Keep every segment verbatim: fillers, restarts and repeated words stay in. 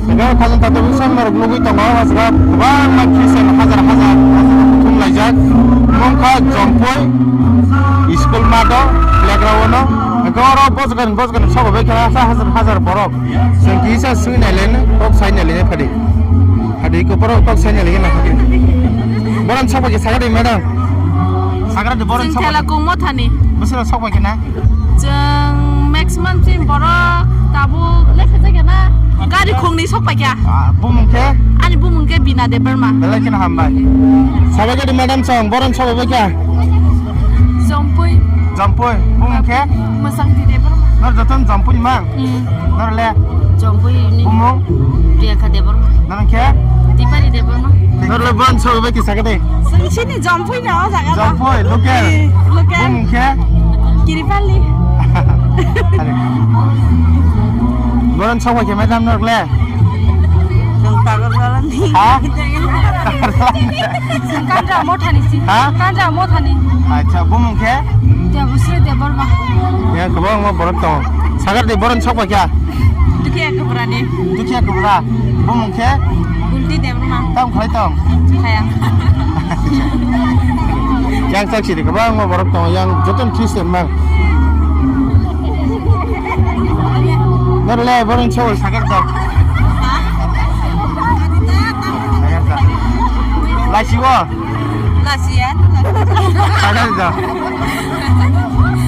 Hingke khajang tato bising norok nugui tongo, o jaga kwbangma Christian hajar hajar thum laijak. Wngkha Jompui school math o, playground o. Hingke oro bojgan bojgan sobo bai kha hajar hajar borok. Chwng kisa swngwi nai laino, kok sai nai laino phadi. Phadi ko borok kok sai nai laino phadi. Boran sobo khe sakadi madam. Sakadi boran sobo. Chwng thela kung mothani. Bwswra sobo khe na. Chwng maximum chini borok tabuk lekha jaga na gari khongni sok paikha. Ah, bumung khe? Ani bumung khe Bina Debbarma. Belai kheno hambai. Sabai gadi madam song, boron sabai bai kha? Jompui. Jompui. Bumung khe? Mwsangti Debbarma. Nor joton Jompui mang? Hmm. Nor le? Jompui ni. Bumung? Priyanka Debbarma. Nang khe? Dipari Debbarma. Nor le boron sabai bai kha sakade? Sini Jompui. Pui na o jaga no. Jampui, local. Eh, local. Bumung khe? Kiripali. Boron sok bai khe madam norok le? Chwng Tagarjalani. Ha? Chwng Kanra Mothani si. Ha? Kanra Mothani. Acha, bumung khe? Debasri Debbarma. Ya, kwbangma borok tongo. Sagar de boron sok bai kha? Dukhiya Kubrani. Dukhiya Kubra. Bumung khe? Gulti Debbarma. Tam khlai tong? Khaya. Yang sak sidi kwbangma borok tongo, yang joto ni Christian mang. Nor le borok ni sogol sakar tong. Laisi o? Laisi ya. Sakar tong.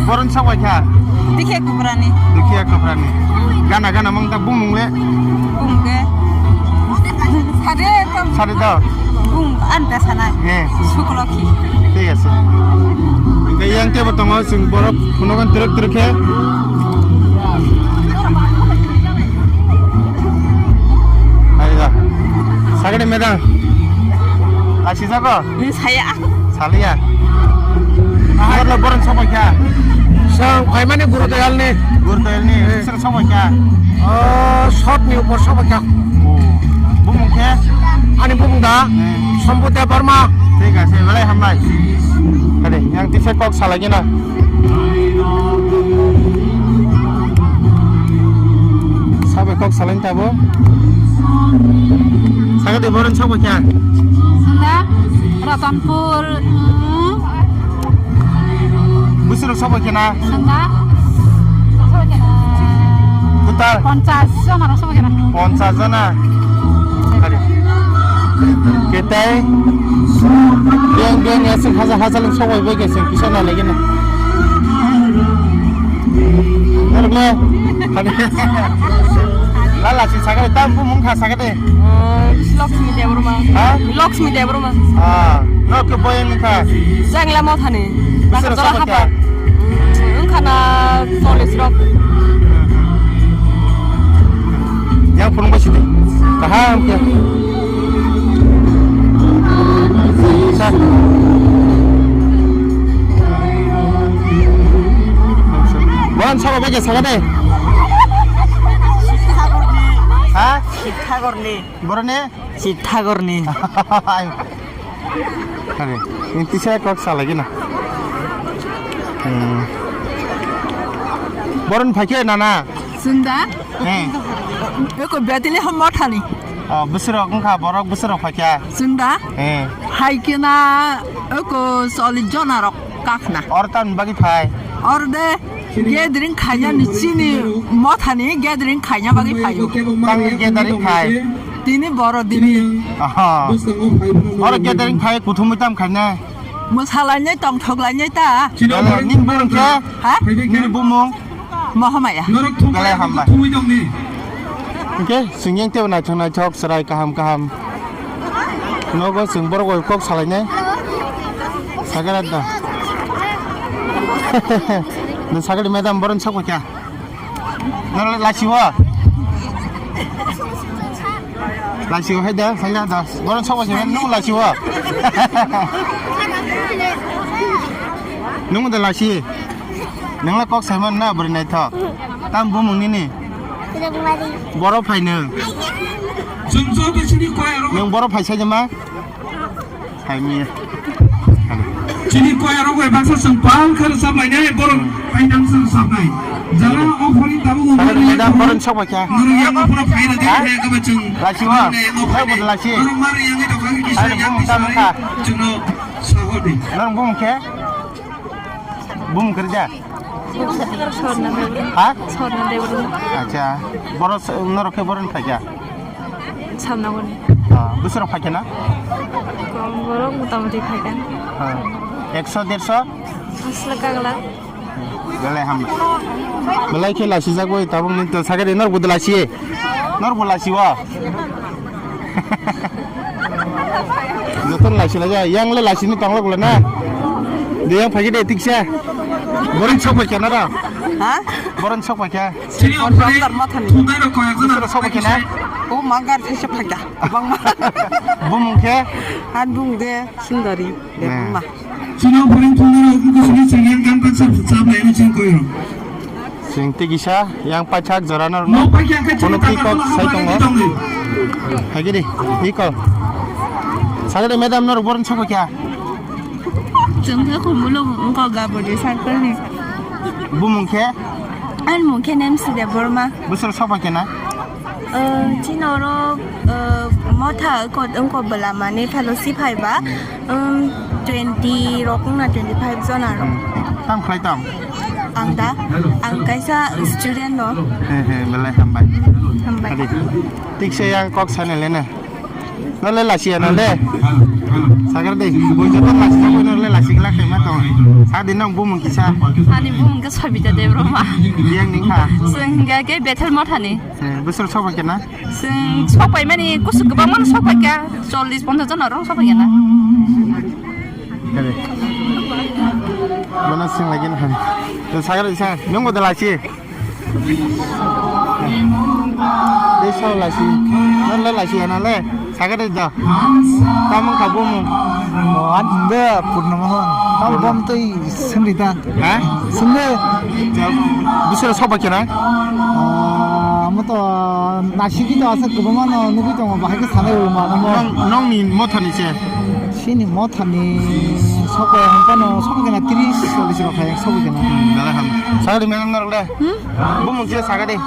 Boron sok bai kha? Dikhe Kubrani. Dikhe Kubrani. Gana gana mang ta bumung le? Bumung ke. Sade to. Sade to. Bung anta sana. He. Sukloki. Thik ase. Hingke yang tebo tongo chwng borok phunogo twrwk twrwk khe. Aida. Sagade madam. Asi jago? Saya. Saliya. Borok borok sobai kha. Sang phaimani Guru Dayalni. Guru Dayalni. Eh. Sir sobai kha. Oh, short ni upor sobai kha. Oh. Bumung khe? Ani bumung da. Eh. Sompu Debbarma. Thik ase, belai hambai. Kade, yang tisa kok salai gina. Sabai kok salai tabo. Sagade boron sobai kha. Sunda, Ratanpur, mm. Busur sobai kha na. Sunda. Total. Ponchas jona rok sobai kha na. Ponchas jona. Kade. Ketai. Beng beng ya sing haja haja lung sobai bai ke sing kisa na lagi na. Norok le. Lala si sagade tam bumung kha sagade. Ah, Lakshmi Debbarma. Ha? Lakshmi Debbarma. Ah, no ke boy ni kha. Jangla mo thani. Busur sobai kha. Wngkha na chollish rok. Yang phone bai sidi. Kaham khe. Sa. Boran sabo bai khe sagade. Ha? Sithagarni. Borone? Sithagarni. Are, ini tisa kok salai gina. Hmm. Boron phaikhe nana. Sunda. Eh. Eko betili ham mothani. Oh, busur rok wngkha, borok busur rok phaikha. Sunda. Eh. Hai kena eko solid jona rok kakna. Or tan bagi phai. Or de. Gathering khaina ni chini mothani gathering khaina bagwi phaio. Tangwi gathering khai. Tini boro dini. Aha. Oro gathering khai kuthumwi tam khaina. Mwsalainai tongthoklainai ta. Ning bumung khe? Ha? Ning bumung? Mohamaya. Belai hambai. Hingke sing yang tebo naithok naithok chwrai kaham kaham. Nogo chwng borok bai kok salainai. Sakhe da. Nwng sakhe madam boron sok kha. Nwng lachio. Lachio hai da, hai da. Boron sok kha nwng lachio. Nwng da lachi. Nwng la kok saiman na bwrwi naithok. Tam bumung nini? Borok phai nwng. Nwng borok phai sai ma? Hai mi. Chini koya rok bai baksa chwng pal khe rwchap lainai, borok bai nang chwng rwchapnai. Jara offering tabuk. Sir, madam, boron sok baikha. Norok yang phano phaina de, ha? Hai kaba chwng. Lasi wa? Hai bodo lasi. Norok mari yang itu kami kisah. Hai yang bumung tamo kha? Chwngno sahodi. Norok bumung khe? Bumung kerja? Sorna Debra. Ha? Sorna Debra. Acha. Boros, norok khe boron phaikha? Samnagoni. Ah, bwswrok phaikha na? Kom borok motamoti phaikha. Ah, ekso, derso? Aswk kagla. Belai hambai. Belai khe lasijak bai tabuk ni to sagari norok bo lasi. Norok bo lasi wa. Joton lasi laja, yang le lasi ni tangla bole na. De yang phaikha de tiksa. Boron sok phaikha na da? Ha? Boron sok phaikha. Chini Bumung khe? Mangar mathani. Thumnairok koi ekjon. Bwswrok sok phaikha na? O mangar thaisa phaikha. Bangma. Bumung khe? Han bumung de Sundari. Ne. Debbarma. Chini offering thumnairok wngkha sini chini yang kan kan sab sab lai ni chini koi rok. Sing tikisa yang pachak jora no. Mo phaikha khe chini kono tangka kok kono sai hapari tongo. Di tongo. Hagiri, iko. Sagade madam norok boron sok phaikha. Chwng khe Khumulwng wngkha Gabodi circle ni. Bumung khe? Ani mung khe Nemsi Debbarma. Bwswrok sok phaikha na? Eh, chini oro, eh, motha wngkha, wngkha bwla mani fellowship hai ba, um, twenty rok wngna twenty five jona rok. Hmm. Tam khlai tam? Ang da? Ang kaisa student no. He, he, belai hambai. Hambai. Adi. Tikse yang kok sana lena. Nole lasiya nole. Sagar de, boi joto lasi joto nole lasi gla kema to. Sa din nang bumung kisa. Ani bumung ke Sabita Debbarma. Yang ning kha. Sengga ke Bethel Mothani. Eh, bwswrok sok phaikha na? Seng sok pai mani kusuk kwbang mano sok phaikha. Chollish ponchash jon oro sok phaikha na. Kare. Bono sing lagi na. To sagar sa, nung bodo lasi. Dei sao lasi. Nole lasi ana le. Saga de da. Tamung kha bumung. O, an de Purna Mohan. Tam bom tei sengri da. Ha? Sengri. Bisoro sok phaikha na? Ah, amo to nasigi to asa kwbangma no nugwi tongo, bahai khe sanai rwma nang bo. Nong, nongni mothani se? Chini mothani sok pai hwn phano sok pai khe na tris chollish rok hai sok pai khe na. Hmm, belai ham. Sagri mela norok le? Hmm? Bumung se saga de.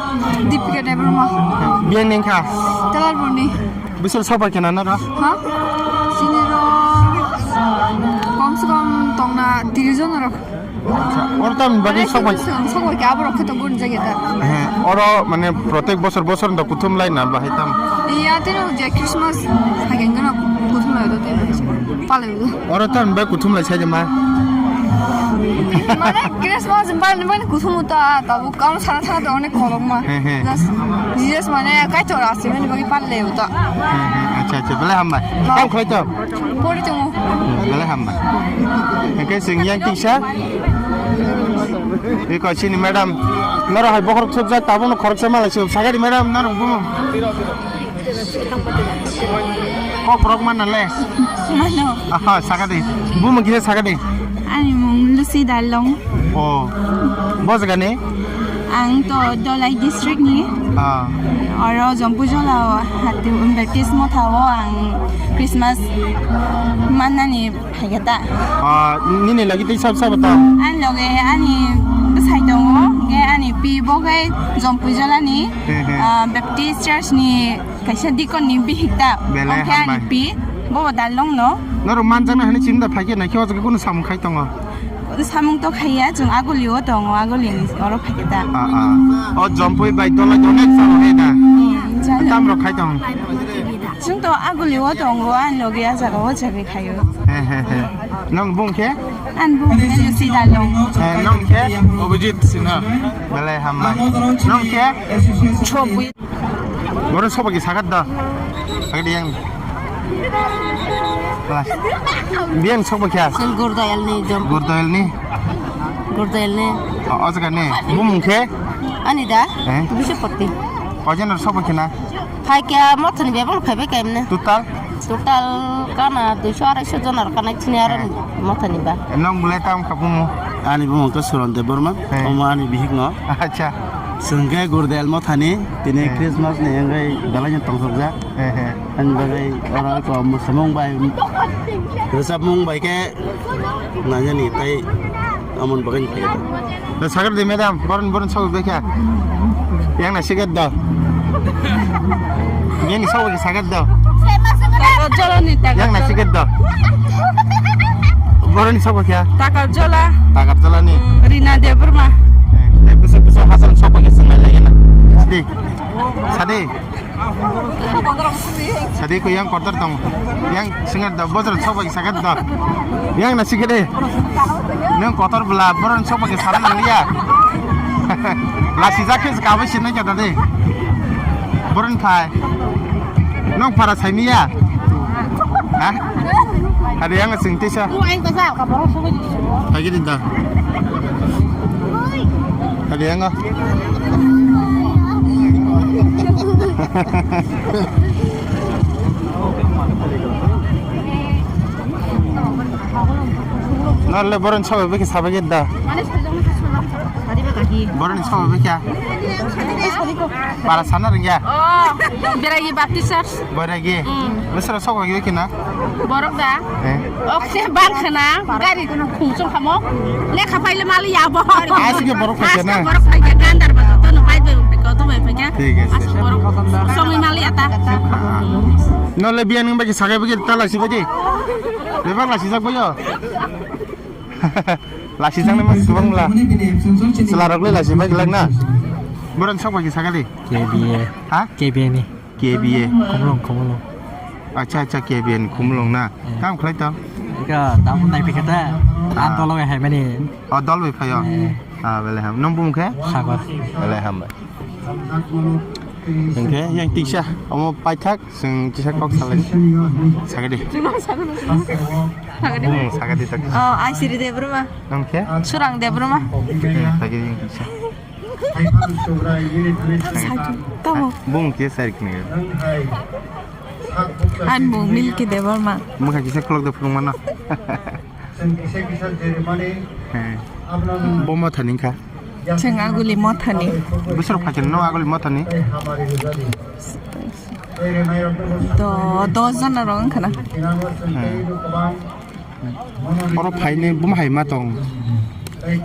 Deepika Debbarma. Biyang ning kha? Talarpurni. Bisor sok pai khe na noro? Ha? Chini ro kom se kom tongna tris jon rok. Acha, oro tamni bagwi sok pai? Sok pai khe aborok khe to gun jageta. He, oro mane protek bosor bosor da kuthum lai na bahai tam? Iya, tino je Christmas hagen gana kuthum lai do tino. Palai do. Oro tamni bagwi kuthum lai sai de ma? Mane Christmas bal ni bal kuthum ta, tabu kam sana sana do onek kolok ma. He, he. Just, Jesus mane kaitor asi mane bagwi palle uta. He, he. Acha, acha, belai hambai. Kam khlai to? Pori tongo. Belai hambai. Hingke sing yang tingsa. Iko chini madam. Noro hai bokhorok sopjak, tabukno khoroksa malai sop. Sagadi madam, noro bumo. Kok borok mana le? Mano. Aha, sagadi. Bumo gisa sagadi. Ani mung Lucy Dalong. O. Bo jagani? Ang to Dolai district ni. Ah. Oro Jompujola o hati Baptist motha o ang Christmas manani phaikha ta. Ah, nini logi tei sab sab ta? Ani loge ani bwsai tongo, hingke ani pi bo khe Jompujola ni, he, he, ah, Baptist Church ni kaisa deacon ni bihik ta. Belai hambai. Omo khe ani pi, bo bo Dalong no. Norok manjakna hinwi chini da phaikhe naikhe o jaga kunu samung khai tongo? Samung to khaiya, chwng agulio tongo, agulini oro phaikhe ta. Ah, ah. O Jompui bai Dolai onek chalo he da. Hmm, chalo. Tam rok khai tong? Chwng to agulio tongo, ani logi a jaga o jaga khaio. He, he, he. Nong bung khe? An bung khe Lucy Dalong. He, nong khe? Abhijit Sinha. Belai hambai. Nong khe? Chobui. Borok soba ki sagat da. Sagat yang. Kelas. Biang soba kya? Sel Gurdayal ni jom. Gurdayal ni. Gurdayal ni. O, o jaga ni. Bumung khe? Ani da? Eh? Bisapati. Ojen soba kena? Phaikya mothani bebol khaibe kaimne. Total? Total kana duiso araiso jon ar kana chini aro mothani ba. Nong bulai tam kha bumo? Ani bumung khe Suron Debbarma. Eh. Omo ani bihik no. Acha. Chwng khe Gurdel mothani, tini, eh, Christmas ni wngwi belai no tongthokjak. Eh, eh. Ani bagwi oro ko mwsamung bai, rwchapmung bai khe nainani tei Amon bagani kaya. Da sagar de madam, boron boron sabu bekha. Yang na sigat da. Yang ni sabu ke sagat da. Takar jola ni takar. Yang na sigat da. Boron sabu kya? Takar jola. Takar jola ni. Rina Debbarma. Eh, bisa bisa hasan sabu ke sengai lagi na. Sadi. Sadi ko yang kotor tong. Yang singar da bojor sabu ke sagat da. Yang na sigat de. Nang kotor bela boron sabu ke saran nang ya. Lasi jakhe kabai sinai kya da de. Boron phai. Nang para saimiya. Ha? Hari yang sing tisa. Hai gini da. Hari yang. Nalle boron sabai beki sabai gini da. Boron sabai beki. Para sana ringya. Oh, beragi baptisar. Boiragi? Mm. Besara sokwa gyo kina? Borok da? Eh? Okse bar khana, gari khungsung khamo. Lekha paile mali ya bo. Asike borok paikha na? Asike borok paikha, gandar ba to no bai bai paikha, to bai paikha. Thik ase. Asike borok songwi mali ata. Ah. No le biyan ngi bagi sagai bagi ta lasi bagi. Bebak lasi jak bayo. Lasi jak ni mas kubang la. Sela rok le lasi bagi lak na. Boron sok bagi sagali. K B A. Ha? K B A ni. K B A. Khumulwng, Khumulwng. Acha, acha, K B A ni Khumulwng na. Eh. Kam khlai tong? Ika, tamo nai phikha ta. Ah. An tolo hai mani. O, dol bai phayo? Eh. Ah, bele ham. Nong bumung khe? Sagar. Bele ham bai. Hingkhe yang tisa, omo paithak, sing tisa kok salai. Sagadi. Sagadi. Bumung sagadi tak. Oh, Aisiri Debbarma. Nong khe? Surang Debbarma. Hmm, sagadi yang tisa. Tamo. Bung ke sarik ne. An bung Milki Debbarma. Mukha kisa khulok de phulung mano. He. Bo mothani kha. Chwng aguli mothani. Busur phakin no aguli mothani. Do, dos jona rok wngkha na. He. Oro phaini bumhai ma tong.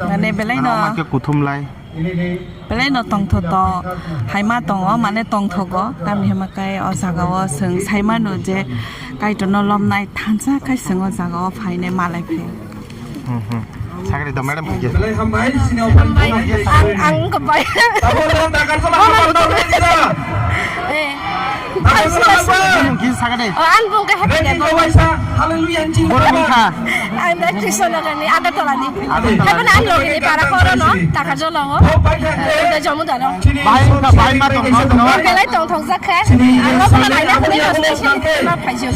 Mane belai no. Ano ma khe kuthum lai. Belai no tongthoto hai ma tongo, mane tongthogo. Tamni hwnba khe o jaga o chwng sai mano je Kaitorno lomnai thansa khai chwng o jaga o phainai malai phai. Hmm, hmm. Sagri do madam khe. Belai hambai, sini open. Hambai. Ang, ang wngkha bai. Tabo lo dakar sama hambai. Eh. Bumung kisa sagadi. Oh, an bung khe happy day. Hallelujah. Borok wngkha. Ang da Krishnagorni, Agartala ni. Agartala. Happy day, ang logi ni para koro no, takar jolo ngo. Da jomu da no. Bahai wngkha, bahai ma tong, no, no. Belai tong thong jak khe. Ang no pura naina kuni no station ma phai jio.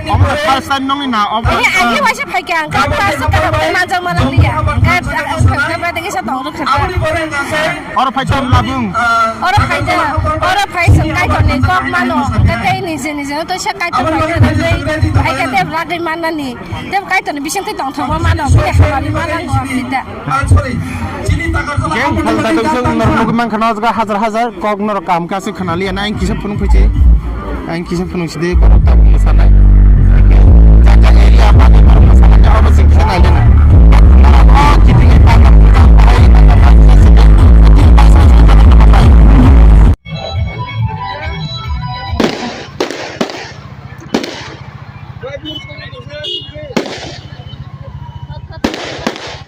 Omo first time nongni na, omo. Ini agi waisa phai khe ang ka ta sa ka ma jang ma lang liya. Ka ta ka ba de sa tong ro kha. Oro phai tong labung. Oro phai da, oro phai sung Kaitorni kok mano, hwnkhe tei nije nije no toisa Kaitor bai khwna tei, hai khe tei bwragwi mannani, tei Kaitorni bisingtwi tongthokma mano, bini hamari mano, hamari da. Keng phalta tongsa norok nugwi mankha no, o jaga hajar hajar kok norok kaham khe aswk khna liya na, ang kisa phunuk phaichi, ang kisa phunuk sidi borok tabuk sanai.